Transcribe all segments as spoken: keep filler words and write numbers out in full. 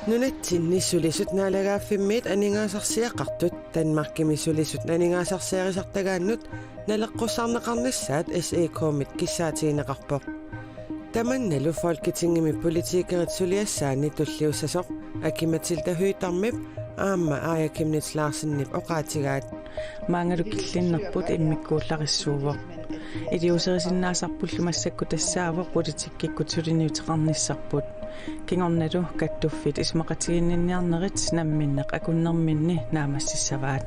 Nunatsinni sulisut naalagaaffimmiit aningaasarsiaqartut Danmarkimi sulisut aningaasarsiarisartagaannut naleqqussarneqarnissaat S I K-mit kissaatigineqarpoq. Tamannalu Folketingimi politikerit suliassaanni tulliussasoq Aki-Matilda Høegh-Damip aamma Aaja Chemnitz Larsenip oqaatigaat. Maangalu killinnerput immikkuullarissuuvoq. Iliuuserisinnaasarpullu massakkut tassaavoq politikkikkut suliniuteqarnissarput. Kingornalu kattuffit isumaqatigiinniarnerit namminneq akunnerminni naammassissavaat.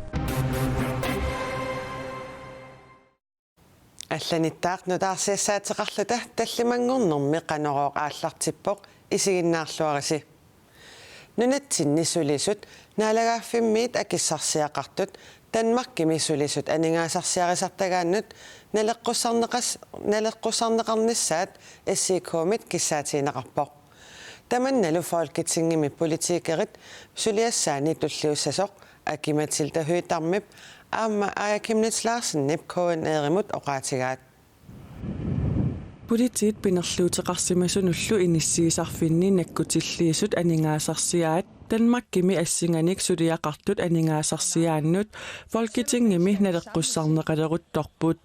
Allanittaaq nutaarsiassaateqarluta tallimanngornermi Qanorooq aallartippoq, isiginnaarluarisi. Nunatsinni sulisut naalagaaffimmiit akissarsiaqartut Danmarkimi sulisut aningaasarsiarisartagaannut naleqqussarneqas-, naleqqussarneqarnissaat S I K-mit kissaatigineqarpoq. Tamannalu Folketingimi politikerit suliassaanni tulliussasoq Aki-Matilda Høegh-Damip aamma Aaja Chemnitz Larsenip K N R-imut oqaatigaat. Politiit pinerluuteqarsimasunullu inissiisarfinni nakkutilliisut aningaasarsiaat Danmarkimi assinganik suliaqartut aningaasarsiaannut Folketingimi naleqqussarneqaleruttorput.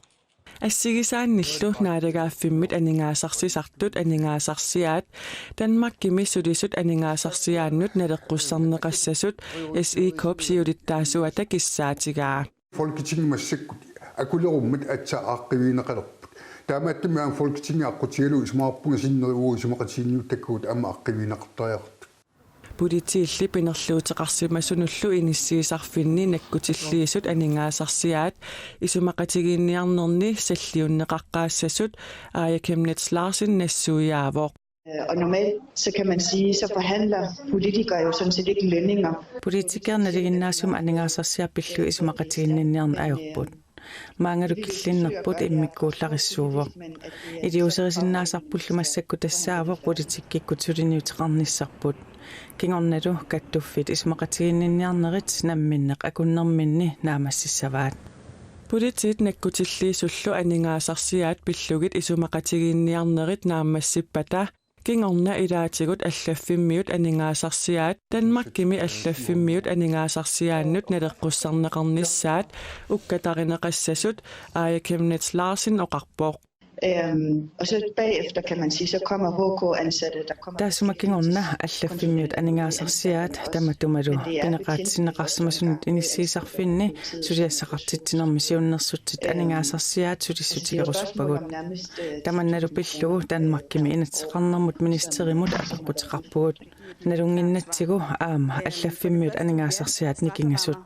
Assigisaannillu naalagaaffimmit aningaasarsisartut aningaasarsiaat Danmarkimi sulisut aningaasarsiaannut naleqqussarneqassasut S I K-p siulittaasuata kissaatigaa. Folketingimi massakkut akulerummat aatsaat aaqqiivigineqalerput. Taamaattumik aamma Folketingip aqqutigalugu isumaqarpunga sinneri uagut isumaqatigiinniuttakkavut aamma aaqqiivigineqartariaqartut. Politiilli pinerluuteqarsimasunullu inissiisarfinni nakkutilliisut aningaasarsiaat isumaqatigiinniarnerni salliunneqaqqaassasut Aaja Chemnitz Larsen nassuiaavoq. Øh, og normalt, så kan man sige, så forhandler politikere jo sådan set ikke lønninger. Politikerit nalinginnaasumik aningaasarsiat pillugit isumaqatigiinniarneq ajorput. Maangalu killinnerput immikkuullarissuuvoq. Iliuuserisinnaasarpullu massakkut tassaavoq politikkikkut suliniuteqarnissarput. Kingornalu kattuffit isumaqatigiinniarnerit namminneq akunnerminni naammassissavaat. Politiit nakkutilliisullu aningaasarsiaat pillugit isumaqatigiinniarnerit naammassippata kingorna ilaatigut allaffimmiut aningaasarsiaat Danmarkimi allaffimmiut aningaasarsiaannut naleqqussarneqarnissaat ukkatarineqassasut Aaja Chemnitz Larsen oqarpoq. Øhm, og så bagefter, kan man sige, så kommer H K-ansatte, der kommer. Taassuma kingorna allaffimmiut aningaasarsiaat tamatumalu pineqaatinneqarsimasunut inissiisarfinni suliassaqartitsinermi siunnersuutit aningaasarsiaat sulissutigerusuppagut. Tamannalu pillugu Danmarkimi Inatsisarnermut ministerimut apeqquteqarpugut. Nalunnginnatsigu aamma allaffimmiut aningaasarsiaat nikingasut.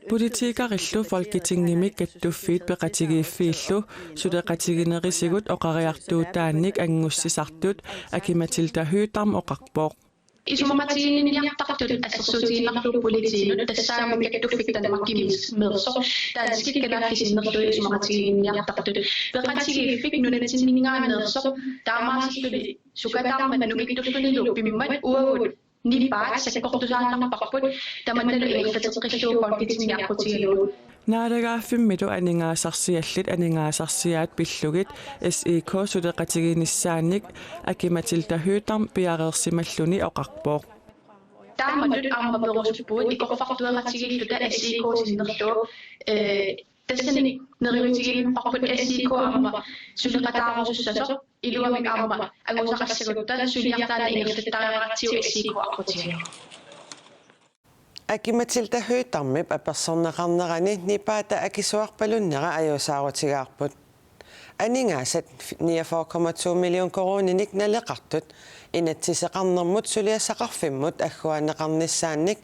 Politikerillu Folketingimi kattuffiit peqatigiiffiillu suleqatiginerisigut oqariartuutaannik angussisartut Aki-Matilda Høegh-Dam oqarpoq. Isumaqatigiinniartartut assersuutigiinnarlugu politiinut tassaammik kattuffik Danmarkimiinnersoq danskit kalaallit sinnerlugit isumaqatigiinniartartut peqatigiiffik nunatsinninngaanneersoq taamaasilluni sukataarmat nukittullunilu pimmat uagut nipaat sakkortusaannarparput tamannalu ingerlateqqillugu Folketingip aqqutigalugu. Naalagaaffimmilu aningaasarsiallit aningaasarsiaat pillugit S I K suleqatiginissaannik Aki-Matilda Høegh-Dam piareersimalluni oqarpoq. Taamatut aamma perusuppugut ikorfartueqatigiilluta S I K sinnerlugu, eh, tassani neriuutigineqarput S I K aamma suleqataarusussasoq iluamik aamma angusaqassagutta suliartaanna ingerlattariaqaratsigu S I K aqqutigalugu. Aki-Matilda Høegh-Damip apersorneqarnerani nipaata akisuarpalunnera ajuusaarutigaarput. Aningaasat niogfyrre komma to million koruuninik naleqartut inatsiseqarnermut suliassaqarfimmut agguaanneqarnissaannik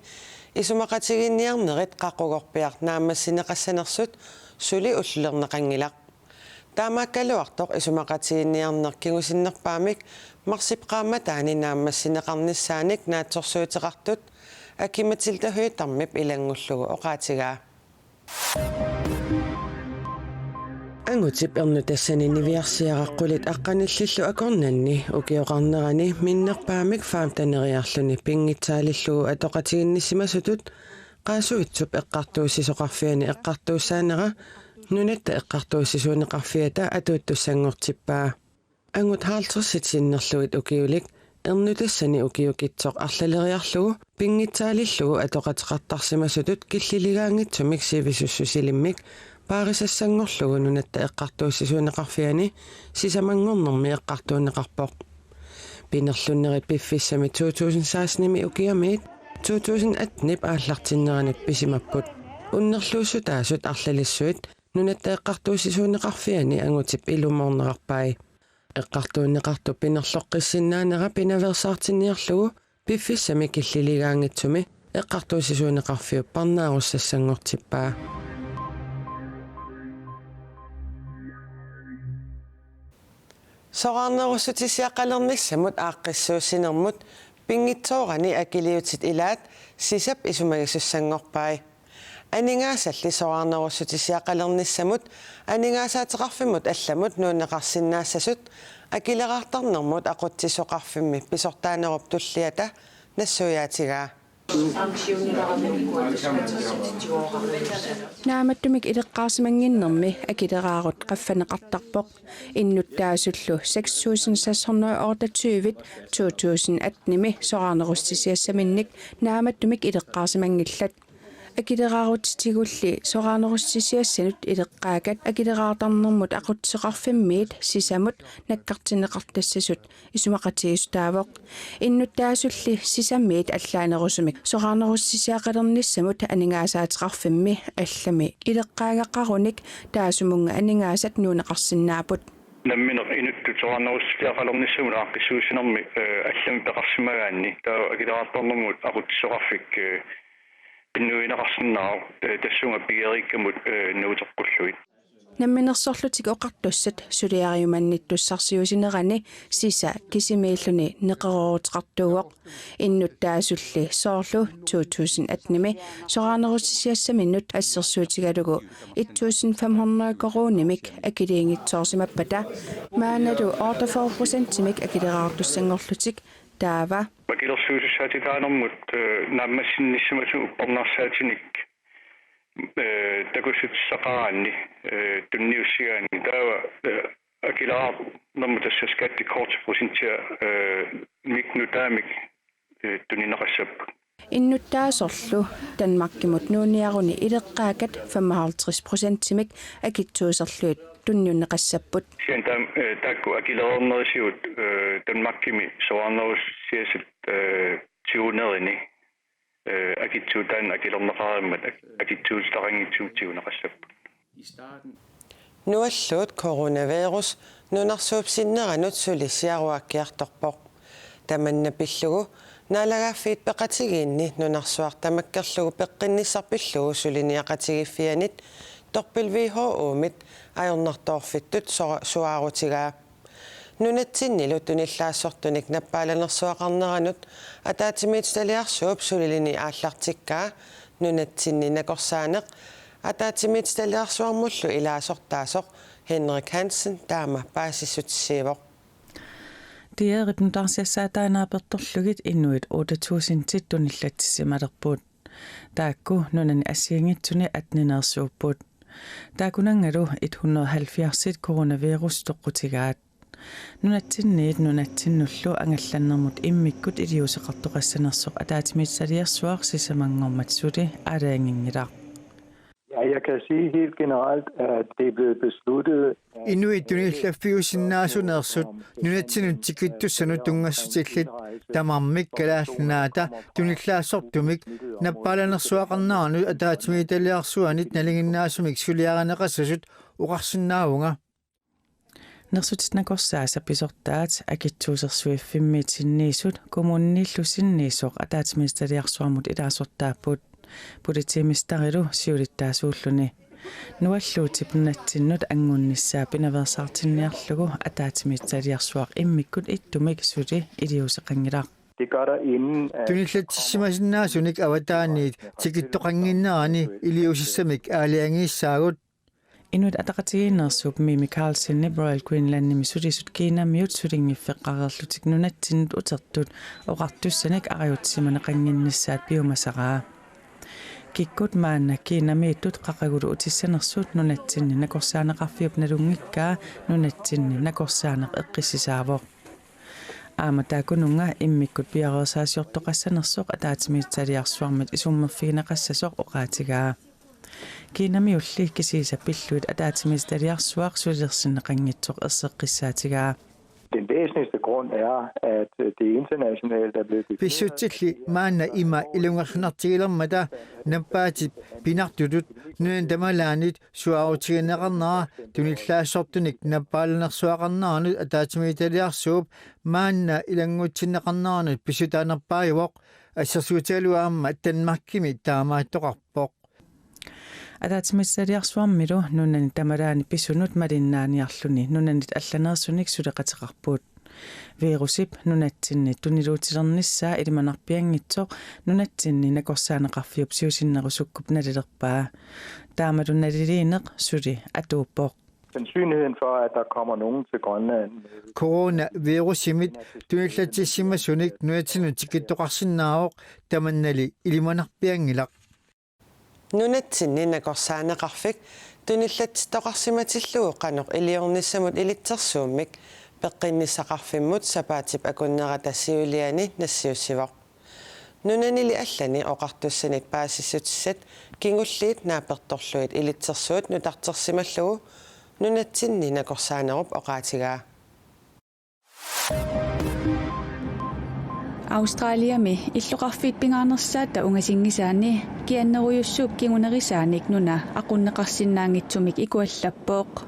isumaqatigiinniarnerit qaqugorpiaq naammassineqassanersut suli ullulerneqanngilaq. Taamaakkaluartoq isumaqatigiinniarneq kingusinnerpaamik marsip qaammataani naammassineqarnissaanik naatsorsuuteqartut Aki-Matilda Høegh-Damip ilanngullugu oqaatigaa. Angutip ernutassani niviarsiaraq qulit aqqanillillu akornanni ukioqarnerani minnerpaamik femteneriarluni pinngitsaalillugu atoqatiginnisimasutut Qaasuitsup Eqqartuussisoqarfiani eqqartuussaanera Nunatta Eqqartuussisuuneqarfiata atuuttussanngortippaa. Angut halvtredsit sinnerlugit ukiulik, ernutassani ukiukitsoq arlaleriarlugu pinngitsaalillugu atoqateqartarsimasutut killiligaanngitsumik sivisussusilimmik paarisassanngorlugu Nunatta Eqqartuussisuuneqarfiani sisamanngornermi eqqartuunneqarpoq. Pinerlunnerit piffissami to tusind sekstenimi ukiamiit to tusind attenip aallartinneranut pisimapput. Unnerluussutaasut arlalissuit Nunatta Eqqartuussisuuneqarfiani angutip ilumoornerarpai. Eqqartuunneqartup pinerloqqissinnaanera pinaveersaartinniarlugu piffissami killiligaanngitsumi Eqqartuussisuuneqarfiup parnaarussassanngortippaa. Soraarnerussutisiaqalernissamut aaqqissuussinermut pinngitsoorani akiliutit ilaat sisap isumagisussanngorpai. Aningaasalli soraarnerussutisiaqalernissamut aningaasaateqarfimmut allamut nuunneqarsinnaassasut Akileraartarnermut Aqutsisoqarfimmi pisortaanerup tulliata nassuiaatigaa. Naammattumik ileqqaarsimannginnermi akileraarut qaffanneqartarpoq. Innuttaasullu seks tusind seks hundrede og otteogtyve to tusind attenimi soraarnerussutisiassaminnik naammattumik ileqqaarsimanngillat. Akileraarutitigulli soraarnerussutisiassanut ileqqaakat Akileraartarnermut Aqutsisoqarfimmiit sisamut nakkartinneqartassasut isumaqatigiissutaavoq. Innuttaasulli sisamiit allaanerusumik soraarnerussutisiaqalernissamut aningaasaateqarfimmi allami ileqqaagaqarunik taassuminnga aningaasat nuunneqarsinnaapput. Nammineq inuttut soraarnerussutisiaqalernissamut aaqqissuussinermi, eh, allami peqarsimagaanni taava Akileraartarnermut Aqutsisoqarfik, eh, pinnuineqarsinnaavoq, eh, tassunga pigereerikkamut, eh, nuuteqqullugit. Namminersorlutik Oqartussat suliariumannittussarsiuussinerani sisa kisimiilluni neqerooruteqartuuvoq. Innuttaasulli soorlu to tusind attenimi soraarnerussutisiassaminnut assersuutigalugu et tusind fem hundrede koruunimik akiliinngitsoorsimappata maannalu otteogfyrre procentimik akileraartussanngorlutik taava. Akilersuisussaatitaanermut, eh, naammassinnissimasumik uppernarsaatinik, eh, takussutissaqaraanni, eh, tunniussigaanni taava, eh, akileraarnermut tassa skattekortip procentia, eh, -mik nutaamik, eh, tunineqassapput. Innuttaasorlu Danmarkimut nuunniaruni ileqqaakat femoghalvtreds procentimik akitsuuserlugit tunniunneqassapput. Kisianni taam-, eh, taakku akilereernerisigut, eh, Danmarkimi soraarnerussutisiassat, eh, tigunerini, eh, akitsuut taanna akilerneqareermat ak-, akitsuutitaqanngitsumik tiguneqassapput. Nualluut coronavirus nunarsuup sinneranut suli siaruakkiartorpoq. Tamanna pillugu naalagaaffiit peqatigiinni nunarsuaq tamakkerlugu peqqinnissaq pillugu suliniaqatigiiffianit W H O-mit ajornartoorfittut sora-, suaarutigaa. Nunatsinnilu tunillaassortunik nappaalanersuaqarneranut ataatsimiititaliarsuup sulilini aallartikkaa nunatsinni nakorsaaneq ataatsimiititaliarsuarmullu ilaasortaasoq Henrik Hansen taama paasissutissiivoq. D R-ip nutaarsiassaataat naapertorlugit inuit otte tusindit tunillatsissimalerput. Taakku nunani assigiinngitsuni attenineersuupput. Taakkunanngalu et hundrede og halvfjerdsit coronavirus toqqutigaat. Nunatsinniit nunatsinnullu angallannermut immikkut iliuuseqartoqassanersoq ataatsimiititaliarsuaq sisamanngormat suli aalajanginngilaq. Ja, jeg kan sige helt generelt, at det er blevet besluttet, at Inuit tunillaffiusinnaasuneersut nunatsinnut tikittussanut tunngassutillit tamarmik Kalaallit Nunaata tunillaassortumik nappaalanersuaqarneranut ataatsimiititaliarsuanit nalinginnaasumik suliarineqassasut oqarsinnaavunga. Nersutit nakorsaasa pisortaat akitsuusersuiffimmiit sinniisut kommuniniillu sinniisoq ataatsimiititaliarsuarmut ilaasortaapput, politimesteriliu siulittaasuulluni. Nualluutip nunatsinnut anngunnissaa pinaveersaartinniarlugu ataatsimiititaliarsuaq immikkut ittumik suli iliuuseqanngilaq. Det gør der inden, at Tunillatsissimasinnaasunik avataaniit tikittoqannginnerani iliuusissamik aalajangiissaagut. Inuit Ataqatigiinneersuup Mimi Karlsenip Royal Greenlandimi sulisut Kinamiut sulinngiffeqareerlutik nunatsinnut utertut oqartussanik arajutsisimaneqannginnissaat piumasaraa. Kikkut maanna Kinamiittut qaqugulu utissanersut nunatsinni nakorsaaneqarfiup nalunngikkaa nunatsinni nakorsaaneq eqqissisaavoq. Aamma taakkununnga immikkut piareersaasiortoqassanersoq ataatsimiititaliarsuarmit isummerfigineqassasoq oqaatigaa. Kinamiulli kisiisa pillugu ataatsimiititaliarsuaq sulilersinneqanngitsoq erseqqissaatigaa. Den væsentligste grund er, at det internationalt er blevet defineret. Pissutsilli maanna ima ilungersunartigilermata nappaatip pinartutut nunani tamalaanit suaarutigineqarnera tunillaassortunik nappaalernersuaqarneranut ataatsimiititaliarsuup maanna ilanngutsinneqarneranut pissutaanerpaajuvoq, assersuutigalugu aamma Danmarkimi taamaattoqarpoq. Ataatsimiititaliarsuarmilu nunani tamalaani pisunut malinnaaniarluni nunanit allaneersunik suleqateqarput. Virusip nunatsinni tuniluutilernissaa ilimanarpianngitsoq nunatsinni nakorsaaneqarfiup siusinnerusukkut nalilerpaa. Taamalu naliliineq suli atuuppoq. Sandsynligheden for, at der kommer nogen til Grønland med Coronavirusimit tunillatsissimasunik nunatsinni tikittoqarsinnaavoq, tamannali ilimanarpianngilaq. Nunatsinni nakorsaaneqarfik tunillatsittoqarsimatillugu qanoq iliornissamut ilitsersuummik Peqqinnissaqarfimmut sapaatip akunnerata siuliani nassiussivoq. Nunanili allani oqartussanit paasissutissat kingulliit naapertorlugit ilitsersuut nutartersimallugu nunatsinni nakorsaanerup oqaatigaa. Australiami illoqarfiit pingaarnersaata ungasinngisaanni kiannerujussuup kingunerisaanik nuna aqunneqarsinnaanngitsumik ikuallappoq.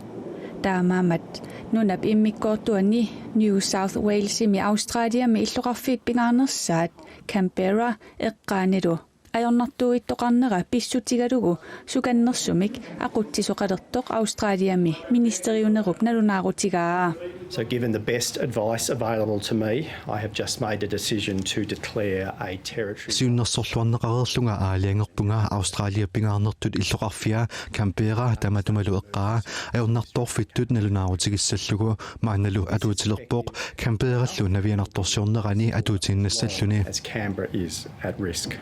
Taamaammat nunap immikkoortuani New South Walesimi Australiami illoqarfiit pingaarnersaat Canberra eqqaanilu ajornartuuittoqarnera pissutigalugu sukannersumik aqutsisoqalertoq Australiami ministeriunerup nalunaarutigaa. So given the best advice available to me, I have just made a decision to declare a territory. Siunnersorluarneqareerlunga aalajangerpunga Australia pingaarnertut illoqarfia Canberra tamatumalu eqqaa ajornartoorfittut nalunaarutigissallugu. Maannalu atuutilerpoq Canberrallu navianartorsiornerani atuutiinnassalluni. As Canberra is at risk.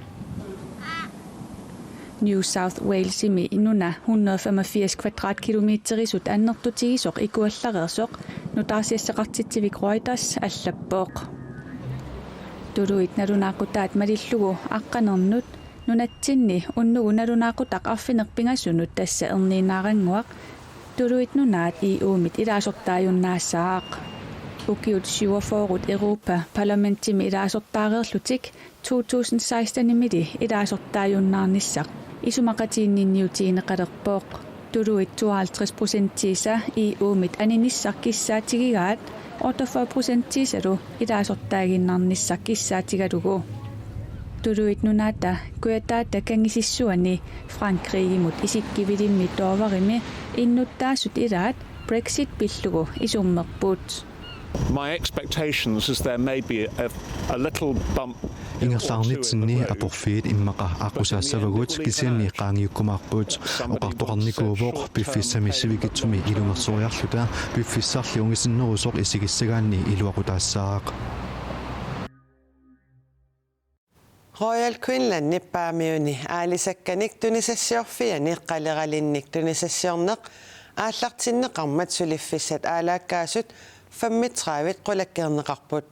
New South Walesimi nuna hundrede femogfirs kvadratkilometerisut annertutigisoq ikuallareersoq nutaarsiassaqartitsivik Reuters allappoq. Tuluit nalunaaqutaat malillugu aqqanernut nunatsinni unnugu nalunaaqutaq arfineq-pingasunut, tassa erniinnaarannguaq, Tuluit Nunaat E U-mit ilaasortaajunnaassaaq. Ukiut syvogfyrre Europa-parlamentimi ilaasortaareerlutik to tusind seksten-imili ilaasortaajunnaarnissaq isumaqatiginninniutigineqalerpoq. Tuluit tooghalvtreds procentiisa E U-mit aninissaq kissaatigigaat, otteogfyrre procentiisalu ilaasortaaginnarnissaq kissaatigalugu. Tuluit Nunaata kujataata kangisissuani Frankrigimut isikkivilimmi Dooverimi innuttaasut ilaat Brexit pillugu isummerput. My expectations is there may be a, a little bump. Ingerlaarnitsinni aporfiit immaqa aqqusaassavagut, kisianni qaangiukkumaarput. Oqartoqarnikuuvoq piffissami sivikitsumi ilungersoriarluta piffissarli ungasinnerusoq isigissagaanni iluaqutaassaaq. Royal Greenlandip Paamiuni aalisakkanik tunisassiorfiani qaleralinnik tunisassiorneq aallartinneqarmat suliffissat aalaakkaasut femogtredive qulakkeerneqarput.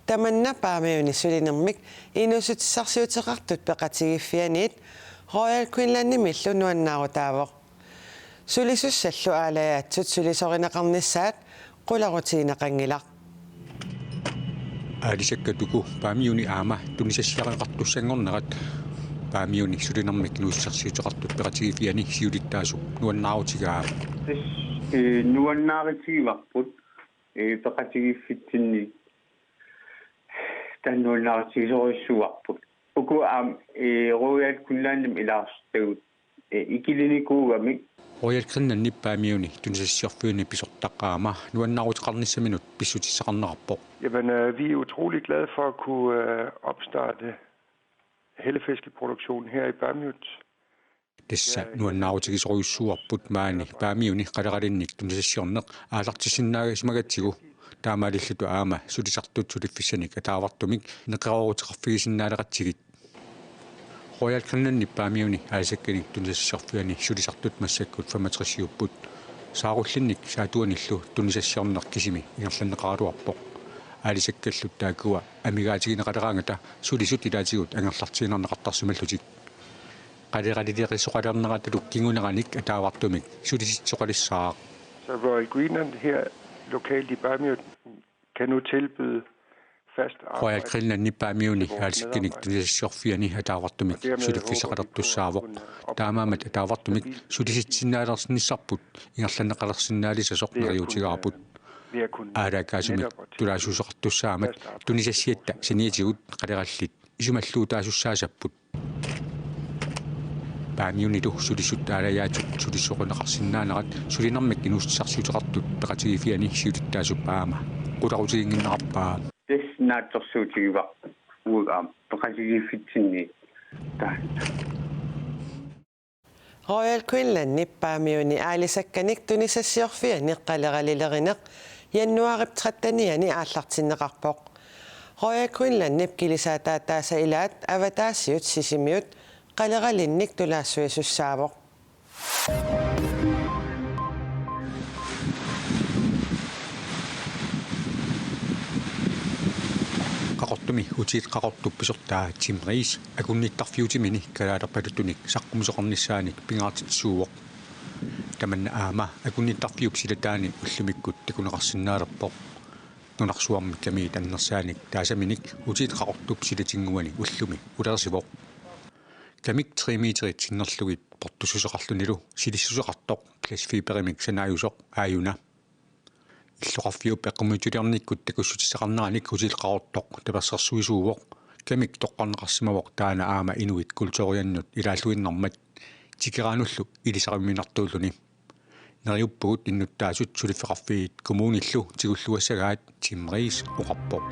Tamanna Paamiuni sulinermik inuussutissarsiuteqartut peqatigiiffianiit Royal Greenlandimillu nuannaarutaavoq. Sulisussallu aalajaatsut sulisorineqarnissaat qularutigineqanngilaq. Aalisakkat uku Paamiuni aamma tunisassiarineqartussanngornerat Paamiuni sulinermik inuussutissarsiuteqartut peqatigiiffiani siulittaasup nuannaarutigaa. Ee, nuannaarutigivarput, ee, peqatigiiffitsinni taanna nuannaarutigisorujussuuarput. Uku aamma, ee, Royal Greenlandimi ilaasortagut, ee, ikilinikuugamik. Royal Greenlandip Paamiuni tunisassiorfiani pisortaq aamma nuannaaruteqarnissaminut pissutissaqarnerarpoq. Jamen, øh, vi er utrolig glade for at kunne øh, opstarte hellefiskeproduktion her i Paamiut. Tassa nuannaarutigisorujussuuarput maani Paamiuni qaleralinnik tunisassiorneq aallartissinnaagasimagatsigu, taamaalilluta aamma sulisartut suliffissanik ataavartumik neqerooruteqarfigisinnaaleqatsigit. Royal Greenlandip Paamiuni aalisakkanik tunisassiorfiani sulisartut massakkut femogtresiupput. Saarullinnik saatuanillu tunisassiorneq kisimi ingerlanneqaraluarpoq. Aalisakkallu taakkua amigaatigineqaleraangata sulisut ilaatigut angerlartiinnarneqartarsimallutik. Qaleralileqisoqalerneratalu kinguneranik ataavartumik sulisitsisoqalissaaq. Så Royal Greenland her lokalt i Paamiut kan nu tilbyde fast Royal Greenlandip Paamiuni aalisakkanik tunisassiorfiani ataavartumik suliffissaqalertussaavoq. Taamaammat ataavartumik sulisitsisinnaalersinnissarput ingerlanneqalersinnaalissasoq neriuutigaarput. Aalaakkaasumik tulaassuseqartussaammat tunisassiatta saniatigut qalerallit isumalluutaasussaassapput. Paamiunilu sulisut aalajaatut sulissoqarneqarsinnaanerat sulinermik inuussutissarsiuteqartut peqatigiiffianni siulittaasup aamma qularutiginnginnerarpaa. Tassa naatsorsuutigaara uagut aamma peqatigiiffitsinni taanna. Royal Greenlandip Paamiuni aalisakkanik tunisassiorfiani qaleralilerineq januaarip trettenianni aallartinneqarpoq. Royal Greenlandip kilisaataataasa ilaat avataasiut Sisimiut qaleralinnik tulaassuisussaavoq. Qaqortumi Hotel Qaqortup pisortaa Tim Riis akunnittarfiutimini kalaalerpaluttunik saqqummisoqarnissaanik pingaartitsisuuvoq. Tamanna aamma akunnittarfiup silataani ullumikkut takuneqarsinnaalerpoq. Nunarsuarmi kamiit annersaanik taasaminik Hotel Qaqortup silatinnguani ullumi ulersivoq. Kamik tre meterit sinnerlugit portussuseqarlunilu silissuseqartoq glasfiberimik sanaajusoq aajuna. Illoqarfiup eqqumiitsuliornikkut takussutissaqarneranik Hotel Qaqortoq tapersersuisuuvoq. Kamik toqqarneqarsimavoq taanna aamma inuit kulturiannut ilaalluinnarmat tikeraanullu ilisariminartuulluni. Neriuppugut innuttaasut suliffeqarfiit kommunillu tigulluassagaat, Tim Riis oqarpoq.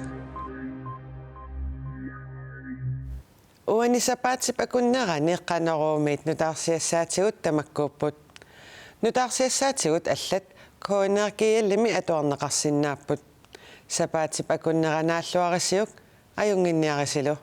Uani sapaatip akunnerani Qanoruumiit nutaarsiassaatigut tamakkuupput. Nutaarsiassaatigut allat K N R G L-imi atuarneqarsinnaapput. Sapaatip akunnera naalluarisiuk, ajunnginniarisilu.